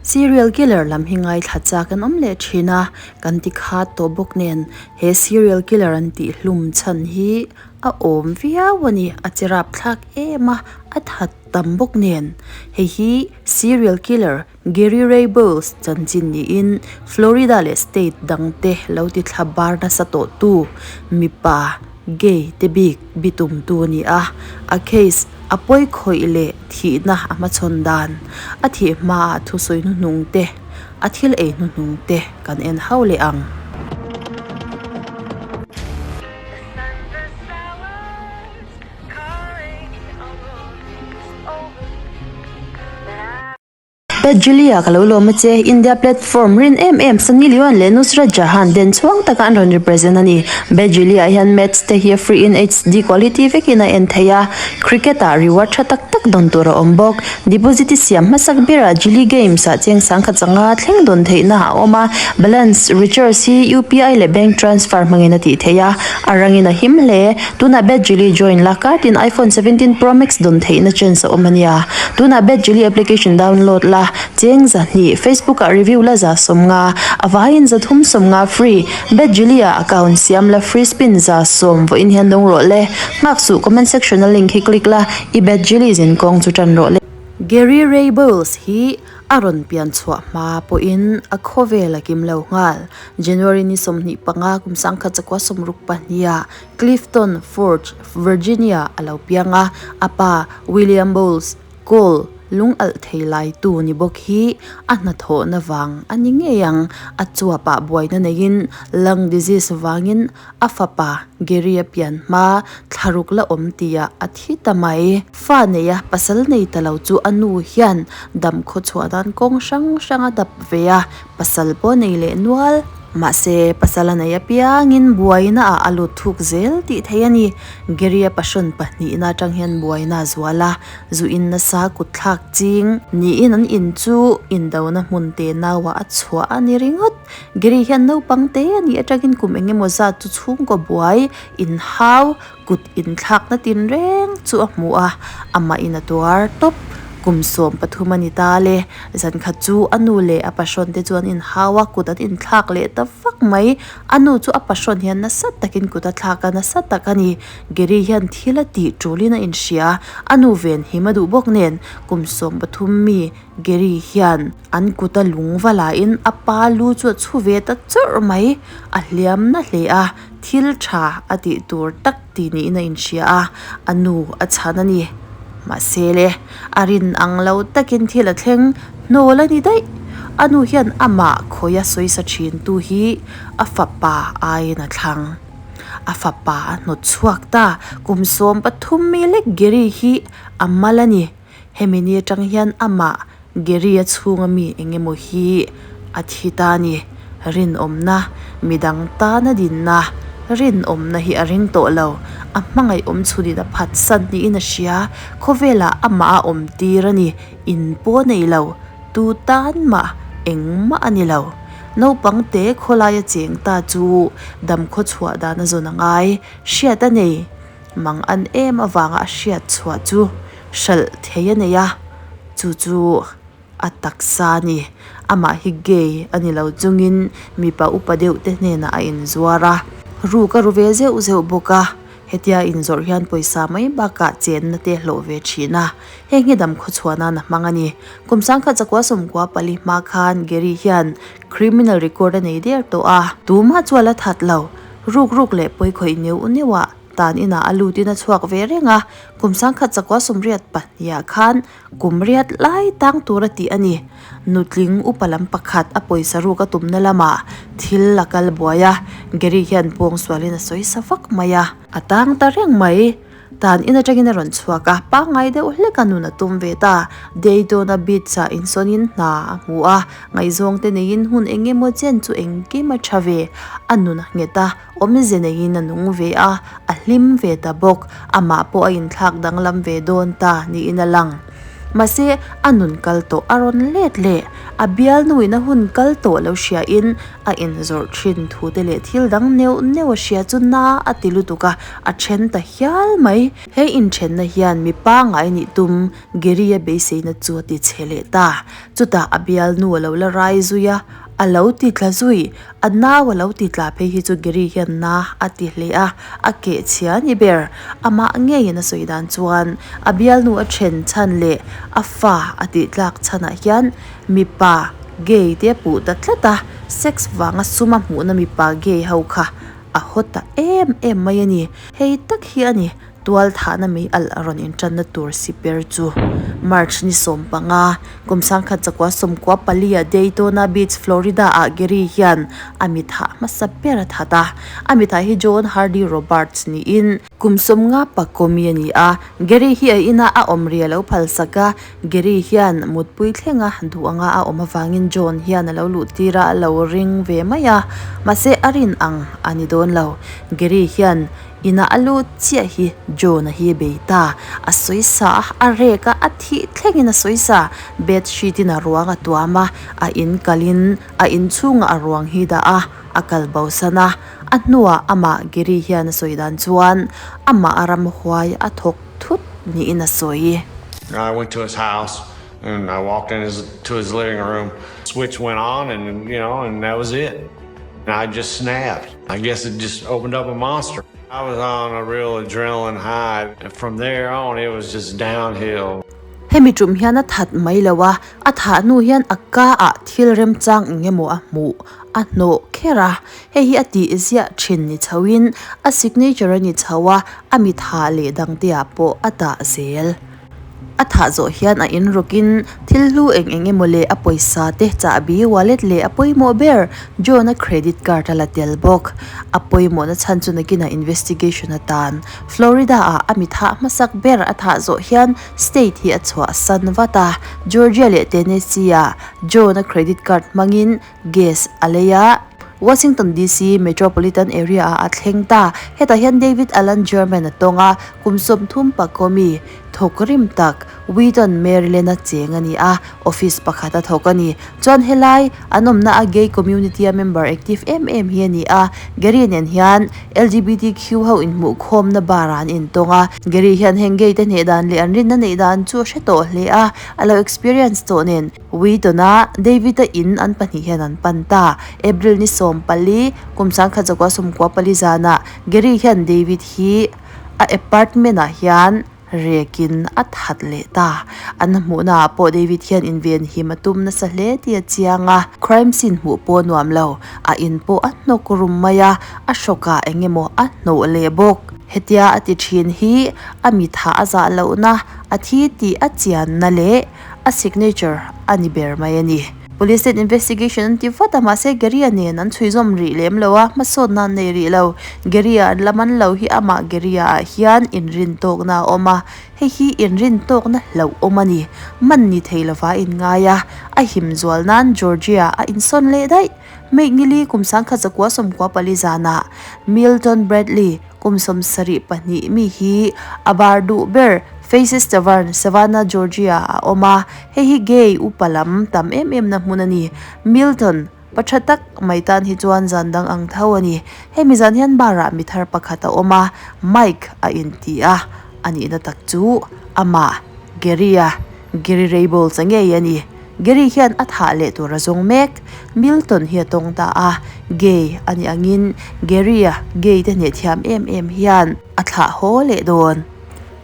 Serial killer lam hi ngaithla chak an awm leh thin a, kan ti khat tawh bawk nen he serial killer an tih hlum chhan hi a awm viau a ni, a che rapthlak em a, a that tam bawk nen. Hei hi serial killer Gary Ray Bowles chanchin niin Florida leh state dang te lo ti thla bar nasa tawh tu mipa gay te bik bitum tu a ni a, a case a pawi khawih leh thihna a hmachhawn dan, a thih hmaah thusawi hnuhnung te, a thil ei hnuhnung te kan en hauh leh ang. Pet Julia ka lo lawm a che, India platform rin em em Sunny Leone leh Nusrat Jahan den chhuang taka an rawn represent a ni. Bet Julia hian match te hi a free in HD quality vekin a en thei a, cricket ah reward tha tak tak dawn tur a awm bawk. Deposit i siam hmasak berah Jili Games ah cheng sangkhat changa thleng dawn theihna a awm a, balance recharge hi UPI leh bank transfer hmangin a tih theih a, a rangin a him hle. Tunah Bet Jili join la kartin iPhone 17 Pro Max dawn theihna chance a awm a nia. Tunah Bet Jili application download la, cheng zahnih, Facebook ah review la za sawmnga, a vaiin za thum sawmnga free, Bet Jili ah account siam la free spin za sawm vawiin hian dawng rawh le. Nghak suh comment section a link hi click la, i Bet Jili zin kawng chu tan rawh le. Gary Ray Bowles hi a rawn pian chhuah hma pawhin a khawvel a kim lo nghal. January ni 25 kum sangkhat chakua sawmruk pahniha Clifton Forge, Virginia a lo piang a, a pa William Bowles, Cole, lung alh thei laitu ni bawk hi a hnathawhna vang a ni ngei ang. A chuapah buaina neiin lung disease vangin a fapa Gary a pian hma thlaruk la awm tihah a thi ta mai. Fa neia pasal nei ta lo chu a nu hian dam khawchhuah nan kawng hrang hrang a dap ve a, pasal pawh nei leh nual. Mahse, pasal a nei apiangin buaina ah a lut thuk zel tih theih a ni. Gary-a passion pahnihna atang hian buaina a zual a, zu in nasa kut thlak ching niin an in chu indona hmun te nauah a chhuah a ni ringawt. Gary hian naupang te a nih atangin kum eng emaw zat chu chhungkaw buai inhau Kut inthlakna tinreng chu a hmu a, amahin a tuar tawp. Kum 13 a ni ta le. Zankhat chu a nu leh a pahrawn te chu an inhau a, kut an inthlak leh ta vak mai. A nu chu a pahrawn hian nasa takin kut a thlak a, nasa tak a ni. Gary hian thil a tih tulin a inhria, a nu venhim a duh bawk nen. Kum 13 mi Gary hian an kut a lung va lahin a pa lu chu a chhu ve ta chawrh mai. A hliam na hle a. Thil tha a tih tur tak tih niin a inhria a, a nu a chhan a ni. Mahse le, a rin ang lo takin thil a thleng hnawl a ni daih. A nu hian amah khawia sawisa thin tu hi a fapa aiin a thlang. A fapa a hnawt chhuak ta, kum 13 mi lek Gary hi a mal a ni. Hemi ni atang hian amah Gary-a chhunga mi eng emaw hi a thi ta a ni. Rinawmna, midang tana dinna, rinawmna hi a ring tawh lo. A hmangaih awm chhunin a phatsan niin a hria. Khawvelah amah a awm tir a ni. In pawh nei lo, tu tan mah engmah a ni lo. Naupang te khawlaia cheng ta chu damkhaw chhuah dan a zawn a ngai. Hriat a nei. Mang an em avanga a hriat chhuah chu hralh thei a nei a, chu chu a taksa a ni. Amah hi gay a ni lo chungin mipa upa deuh te hnenah a inzuar a, ruk a ru ve zeuh zeuh bawk a, hetia inzawrh hian pawisa mai bakah chenna te hlawh ve thin a, heng hi dam khawchhuah nan a hmang a ni. Kum 1994 hma khan Gary hian criminal record a nei der tawh a, tumah chu a la that lo. Ruk ruk leh pawikhawih neuh neuhah tan inah a lutin a chhuak ve reng a, kum 1982ah khan kum riat lai tang tur a tih a ni. Nutling upa lam pakhat a pawisa ruk a tumna lamah thil a kal buai a, Gary hian pawngsualin a sawi sa vak mai a. A tang ta reng mai. Tan in atangin a rawn chhuak a, pangngai deuh hlek a nun a tum ve ta. Daytona Beach ah insawnin hna a hmu a, ngaihzawng te neiin hun eng emaw chen chu engkim a tha ve. A nun a nghet a, awmze neiin a nung ve a, a hlim ve ta bawk. Amah pawh a inthlak danglam ve dawn ta niin a lang. Mahse, a nun kal tawh a rawn let leh. A bialnuin a hun kal tawh lo hriain a inzawrh thin thu te leh thil dang neuh neuh a hria chu na a ti lutuk a, a then ta hial mai. He inthenna hian mi pangngai nih tum Gary-a beiseina chu a ti chhe leh ta. Chutah a bialnu a lo la rai zui a, a lo ti tla zui. A nau a lo ti tla phei hi chu Gary hian na a ti hle a, a keh chhia a ni ber. Amah ngeiin a sawi dan chuan a bialnu a then chhan leh a fa a tih tlak chhanah hian mipa gay te a puh ta tlat a, sex vanga suma hmuhna mipa gay ho kha a haw ta em em mai a ni. Hei tak hi a ni. Tualthahna mei alh a rawn intanna tur siper chu March ni 15, kum 1994 a Daytona Beach, Florida ah Gary hian a mithah hmasa ber a that a. A mithah hi John Hardy Roberts niin kum 50 pakawmi a ni a. Gary hi a inah a awm ri a lo phalsak a, Gary hian mutpui thlenga duh anga a awm avangin John hian a lo luh tir a, a lo ring ve mai a. Mahse a rin ang a ni dawn lo. Gary hian Inah a lut chiah hi John-a hi a bei ta. A sawi sa a, a rek a, a thih thlengin a sawi sa. Bed sheet-in a ruang a tuam a, a in kalin a inchhungah a ruang hi dah a, a kal bosan a. A hnuah amah Gary hian a sawi dan chuan amah a ramhuai a thawk thut niin a sawi. I went to his house and I walked in his to his living room. Switch went on and you know and that was it. And I just snapped. I guess it just opened up a monster. I was on a real adrenaline high. And from there on it was just downhill. Hemi tum hian a that mai lo a, a thah hnu hian a ka ah thil remchang eng emaw a hmuh a hnawh kher a. Hei hi a tih ziah thin ni chho in a signature a ni chho a, a mi thah leh dangte ah pawh a dah zel. A thah zawh hian a inrawkin thil hlu eng eng emaw leh a pawisa te chahbi, wallet leh a pawimawh ber John-a credit card a la tel bawk. A pawimawhna chhan chu nakinah investigation atan Florida-ah a mi thah hmasak ber a thah zawh hian state hi a chhuahsan vat a, Georgia leh Tennessee-ah John-a credit card hmangin gas a lei a. Washington DC metropolitan area-ah a thleng ta. Hetah hian David Alan German a tawng a, kum 30 pakawmi thawk rim tak Wheaton, Maryland-a cheng a ni a, office pakhat a thawk a ni. Chuan helai an awmna a gay community-a member active em em hi a ni a, Gary nen hian LGBTQ ho inhmuhkhawmna bar-ah an intawng a. Gary hian heng gay te hneh dan leh an rinna neih dan chu a hre tawh hle a, a lo experience tawh nen. Wheaton-a David-a in an pahnih hian an pan ta. April ni 14, kum 1994 zanah Gary hian David hi a apartment-ah hian rekin a that leh ta. An hmuhnaah pawh David hian inven him a tum nasa hle tih a chiang a. Crime scene hmuh pawh a nuam lo. A in pawh a hnawk rum mai a, a hrawkah eng emaw a hnawh leh bawk. Hetia a ti thin hi a mithah a zah lohna, a thi tih a chianna leh a signature a ni ber mai a ni. Police ten investigation an ti vat a, mahse Gary-a nen an chhui zawm rih lem lo a, hmasawnna an nei rih lo. Gary-a an la man lo hi amah Gary-a ah hian inrin tawkna a awm a, hei hi inrin tawkna hlauhawm a ni. Man ni thei lova a inngai a, a him zual nan Georgia a insawn leh daih. May ngili kum 1994 zanah Milton Bradley, Kum 72 mi hi a bar duh ber Faces Tavern, Savannah, Georgia a awm a, hei hi gay upa lam tam em em na hmun a ni. Milton, pa tha tak mai tan hi chuan zan dang ang tho a ni. Hemi zan hian bar ah mi thar pakhat a awm a, Mike a inti a, a nihna tak chu amah Gary-a Gary Raybould-a ngei a ni. Gary hian a thah leh tur a zawng mek. Milton hi a tawng ta a, gay a nih angin Gary-a gay te hneh thiam em em hian a thlah haw leh dawn.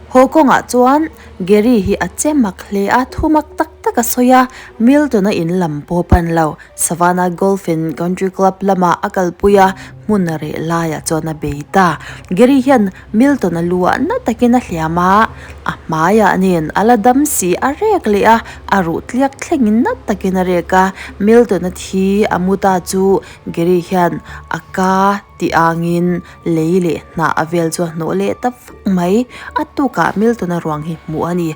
Haw kawngah chuan Gary hi a che mak hle a, thu mak tak tak a sawi a, Milton-a in lam pawh pan lo. Savannah Golf and Country Club lamah a kalpui a, hmun a reh laiah chuan a bei ta. Gary hian Milton-a lu ah na takin a hliam a, a hmaiah nen a la dam si a rek leh a, a ruh tliak thlengin na takin a rek a. Milton-a thi a mu ta chu Gary hian a ka tih angin lei leh hnah a vel chu a hnawh leh ta vak mai. A tukah Milton-a ruang hi hmuh a ni.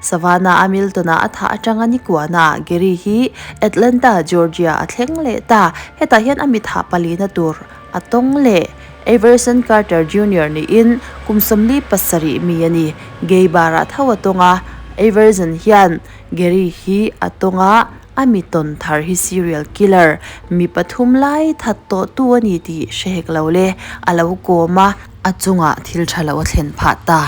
Savannah-a Milton-a a thah atanga nikuana Gary hi Atlanta, Georgia a thleng leh ta. Hetah hian a mi thah palina tur a tawng leh. Everson Carter Junior niin kum 47 mi a ni. Gay bar-ah tho a tawng a. Everson hian Gary hi a tawng a, a mi tawn thar hi serial killer mi pathum lai that tawh tu a ni tih hre hek lo le, a lo kawm a, a chungah thil tha lo a thlen phah ta.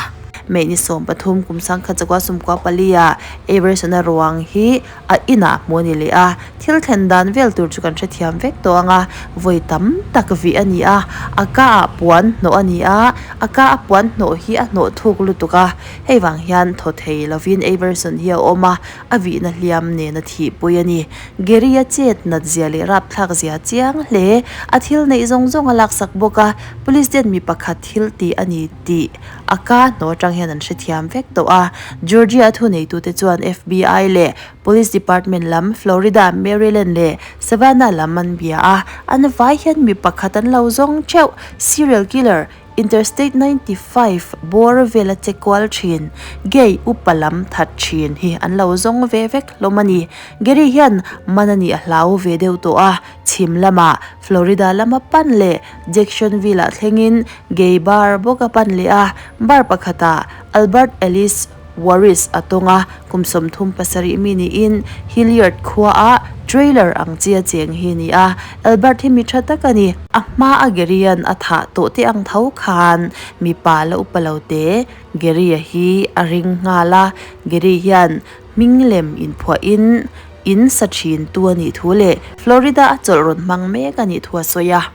May ni 13 kum sangkhat zakua sumkua pali ah Everson-a ruang hi a inah hmuh a ni leh a, thil thlen dan vel tur chu kan hrethiam vek tawh ang a, vawi tam tak vih a ni a, a ka ah puan hnawh a ni a, a ka a puan hnawh hi a hnawh thuk lutuk a, hei vang hian thaw thei lovin Everson hi a awm a, a vihna hliam nen a thihpui a ni. Gary a chet nat zia leh rapthlak zia chiang hle, a thil neih zawng zawng a laksak bawk a, police ten mi pakhat thil tih a ni tih a ka hnawh atang hian an hrethiam vek tawh a. Georgia thuneitute chuan FBI leh Police Department lam Florida, Maryland leh Savannah lam an bia a, an vai hian mi pakhat an lo zawng theuh. Serial killer, Interstate 95 bawr vela che kual thin, gay upa lam that thin hi an lo zawng ve vek hlawm a ni. Gary hian man a nih a hlau ve deuh tawh a, chhim lamah Florida lama pan leh Jacksonville-ah thlengin Gay bar bawk a pan leh a, bar pakhatah Albert Ellis Warris a tawng a, kum 37 mi niin Hilliard khuaah trailer ang chi a cheng hi a ni a, Albert hi mi tha tak a ni. A hma a Gary-a'n a thah tawh te ang tho khan mipa la upa lo te Gary-a hi a ring nghal a, Gary hian hming lem inphuahin in sa thin tu a nih thu leh Florida a chawlh rawn hmang mek a nih thu a sawi a.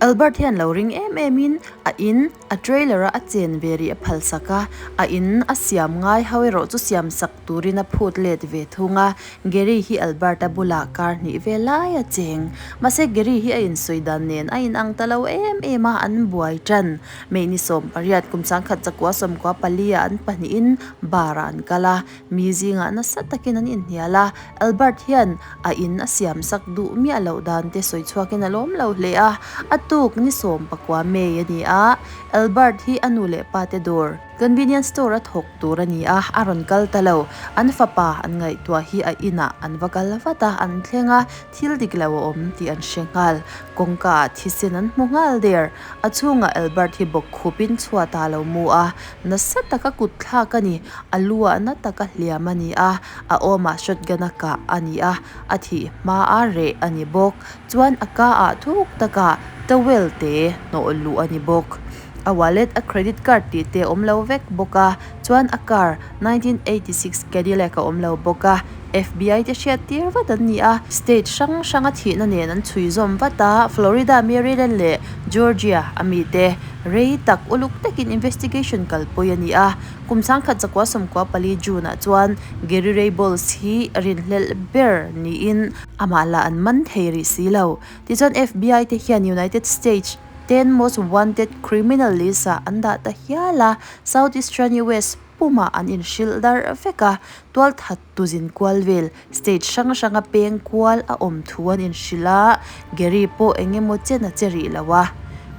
Albert hian lo ring em em in a in a trailer a a chen ve rih a phal sak a, a in a siam ngai ho erawh chu siam sak turin a phut let ve thung a, Gary hi Albert a bulah kar hnih ve lai a cheng. Mahse Gary hi a insawi dan nen a inang ta lo em em a, an buai tan. May ni 18 kum 1994 ah an pahnihin bar ah an kal a, Mi zingah nasa takin an inhnial a, Albert hian a in a siam sak duh miah loh dan te sawi chhuakin a lawm lo hle a, a tuk ni 19 May a ni a, Albert hi a nu leh pa te dawr, convenience store a thawk tur a ni a, a rawn kal ta lo, an fapa an ngaihtuah hi a inah an va kal vat a, an thleng a, thil dik lo a awm tih an hre nghal, kawngka ah thisen an hmu nghal der, a chhungah Albert hi bawk khupin chhuat ah a lo mu a, nasa taka kut thlak a ni. A lu ah na taka hliam a ni a, a awmah shotgun a kah a ni a, a thih hma a reh a ni bawk. Chuan a ka ah thuk takah towel te hnawh luh a ni bawk. A wallet a credit card tih te a awm lo vek bawk a, chuan a car 1986 Cadillac a awm lo bawk a, FBI te hriat tir vat an ni a. State hrang hranga thihna nen an chhui zawm vat a, Florida, Maryland leh Georgia a mite rei tak uluk takin investigation kalpui a ni a. Kum 1994 June ah chuan Gary Raybolz hi rinhlelh ber niin amah lah an man thei rih si lo. Tichuan FBI te hian United States 10 Most Wanted Criminal list ah an dah ta hial a, Southeastern US pumah an inhrilh darh vek a, tualthat tuzin kual vel state hrang hranga peng kual a awm thu an inhrilh a, Gary pawh eng emaw chen a che rih lo a.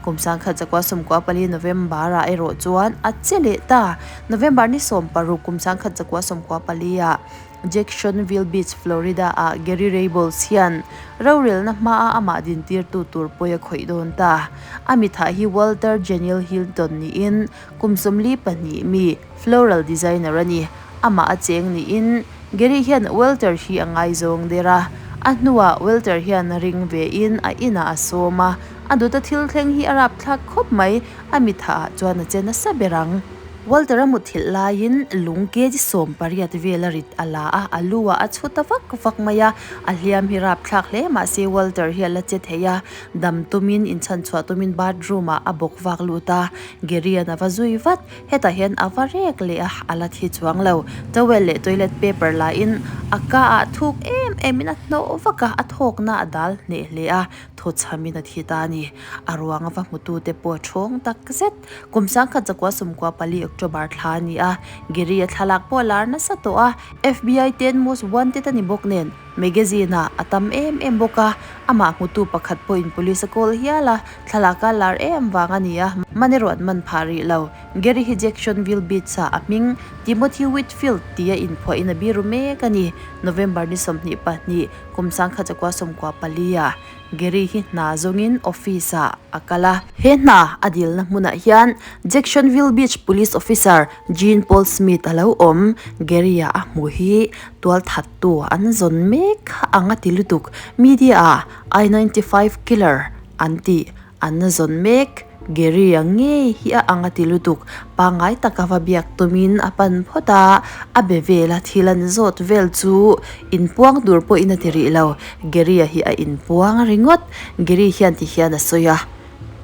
Kum 1994 November ah erawh chuan a che leh ta. November ni 16 kum 1994 ah Jacksonville Beach, Florida ah Gary Raybolz hian rorelna hmaa amah dintirtu tur pawi a khawih dawn ta. A mithah hi Walter Janiel Hilton niin kum 42 mi floral designer a ni. Amah a cheng niin Gary hian Walter hi a ngaizawng der a, a hnuah Walter hian ring vein a inah a sawm a, a duta thil thleng hi a rapthlak khawp mai, a mitha ah chuan a che nasa ber ang. Walter a mutthilh laiin lung kg 18 vel a rit a la a, a lu ah a chhu ta vak vak mai a, a hliam hi rapthlak hle mahse Walter hi a la che thei a, dam tumin inchhanchhuah tumin bathroom ah a bawk vak lut a, Gary an a va zui vat. Hetah hian a va rek leh a, a la thi chuang lo. Towel leh toilet paper lahin a ka ah thuk em em in a hnawh vak a, a thawkna a dal hneh hle a, thaw chhamin a thi ta a ni. A ruang a va hmutute pawh a thawng tak zet. Kum 1994 October thla a ni a, Gary a thlalak pawh a lar nasa tawh a, FBI ten most wanted a ni bawk nen. Magazine ah a tam em em bawk a, amah hmutu pakhat pawhin police a call hial a, thlalak a lar em vang a ni a, man erawh an man phah rih lo. Gary hi Jacksonville Beach ah a hming Timothy Whitfield tia inphuahin a biru mek a ni. November ni 22, kum 1994 ah. Gary hi hna zawngin office ah a kal a. He hna a dilna hmunah hian Jacksonville Beach Police Officer Gene Paul Smith a lo awm. Gary-a a hmuh hi tualthattu an zawn mek kha ang a ti lutuk. Media ah I 95 killer an tih an zawn mek. Gary-a ngei hi a ang a ti lutuk. Pangngai taka va biak tumin a pan phawt a, a be vel a thil an zawt vel chu inpuang tur pawhin a ti rih lo. Gary-a hi a inpuang ringawt. Gary hian ti hian a sawi a,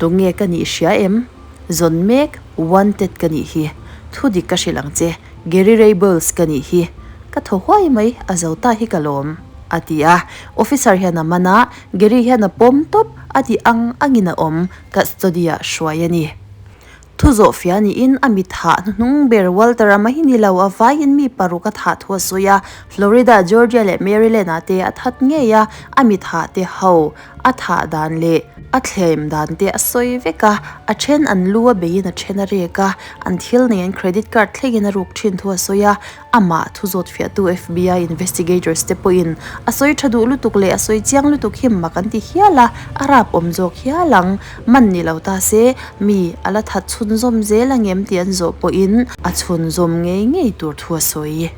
Tunge ka nih hria em? Zawn mek, wanted ka nih hi. Thu dik ka hrilh ang che, Gary Raybles ka nih hi. Ka thaw huai mai, a zo ta hi ka lawm, a ti a. Officer hian a man a, Gary hian a pawm tawp, a ti ang angin a awm, custody-ah hruai a ni. Thu zawh fia niin a mi thah hnuhnung ber Walter a mai ni lo, a vaiin mi paruk a thah thu a sawi a, Florida, Georgia leh Maryland-ah te a that ngei a, a mi thah te ho a thah dan leh a thlem dan te a sawi vek a, a then an lu a beiin a then a rek a, an thil nei an credit card thlengin a ruk thin thu a sawi a, amah thu zawt fiahtu FBI investigators te pawhin a sawi tha duh lutuk leh a sawi chiang lutuk hi mak an ti hial a, a rap awm zawk hial ang. Man ni lo ta se, mi a la that chhunzawm zel angem tih an zawh pawhin a chhunzawm ngei ngei tur thu a sawi.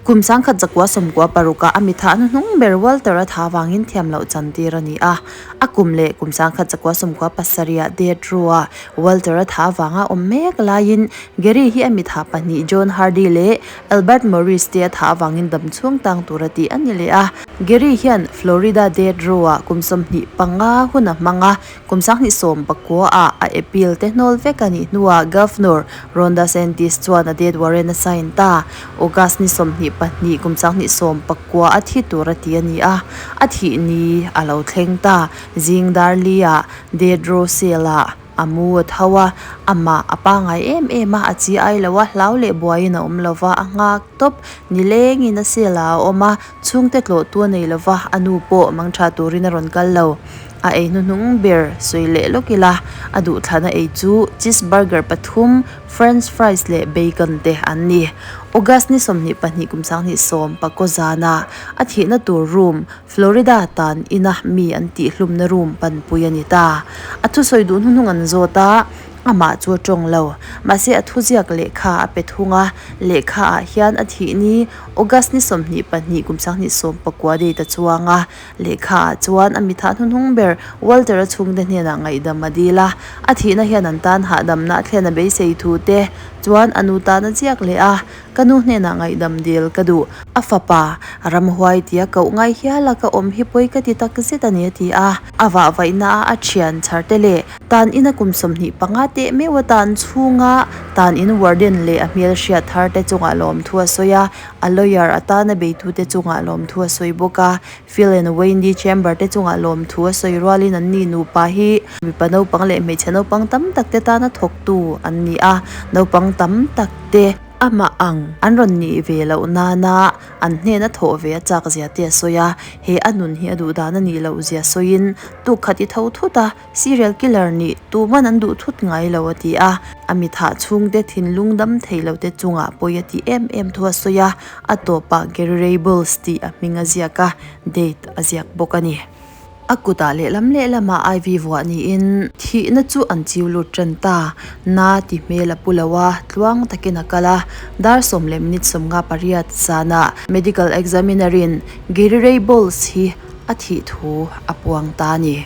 Kum sangkhat zakua sawmkua parukah a mitha hnuhnung ber Walter a tha vangin thiam loh chan tir a ni a. A kum leh kum sangkhat zakua sawmkua pasarihah Death Row-a Walter a tha vanga awm mek laiin Gary hi a mitha pahnih John Hardy leh Albert Morris te a tha avangin dam chhung tang tura tih a ni leh a. Gary hian Florida Death Row-ah kum 25 hun a hmang a, Kum 2019-ah a appeal te hnawl vek a nih hnuah Governor Ron DeSantis chuan a death warrant a sign ta. August ni 22 kum 2019 a thi tur a ti a ni a, a thih ni a lo thleng ta. Zing dar li-ah death row cell-ah a mu a tho a, amah a pangngai em em a, a chi ai lo a, hlau leh buaiin a awm lo va, a nghak tawp. Nilengin a cell-ah a awm a, chhungte tlawhtu a nei lo va, a nu pawh mangtha turin a rawn kal lo. A ei hnuhnung ber sawi leh lawk ila, a duhthlana ei chu cheese burger pathum, french fries leh bacon te an ni. August ni 22 kum 2010 pakaw zana a thihna tur room, Florida tan ina mi an tihhlumna room panpui a ni ta. A thusawi duh hnuhnung an zawt a, amah chu a tawng lo. Mahse a thuziak lehkha a pe thung a, lehkha ah hian a thih ni August ni 22 kum 2019 date a chuang a, Lehkha ah chuan a mithah hnuhnung ber Walter-a chhungte hnenah ngaihdam a dil a, a thihna hian an tan hahdamna a thlen a beisei thu te chuan a nu tan a chiak leh a, Ka nu hnenah ngaihdam dil ka duh. A fapa, ramhuai tia koh ngai hial a ka awm hi pawi ka ti tak zet a ni a ti a. A vahvaihna a a thian chhar te leh tan ina kum 25 teh meuh a tan chhunga tan in warden leh a hmelhriat thar te chungah lawmthu a sawi a, A lawyer atana beitute chungah lawmthu a sawi bawk a, Phil and Wendy Chamber te chungah lawmthu a sawi rualin an ni nupa hi mipa naupang leh hmeichhe naupang tam tak te tana thawktu an ni a, naupang tam tak te amah ang an rawn nih ve loh nana an hnena thawh ve a chak zia te a sawi a, he a nun hi a duh dan a nih loh zia sawiin tuk khat i tho thut a. Serial killer nih tuman an duh thut ngai lo a ti a, a mithah chhungte thinlung dam thei lo te chungah pawi a ti em em thu a sawi a, a tawpah Gary Raybles tih a hming a ziak a, date a ziak bawk a ni. A kutah lehlam lehlamah IV vuah niin thihna chu an chiu lut tan ta, na ti hmel a pu lo a, tluang takin a kal a, dar sawm leh minute 58 zanah medical examiner in Gary Raybles hi a thih thu a puang ta a ni.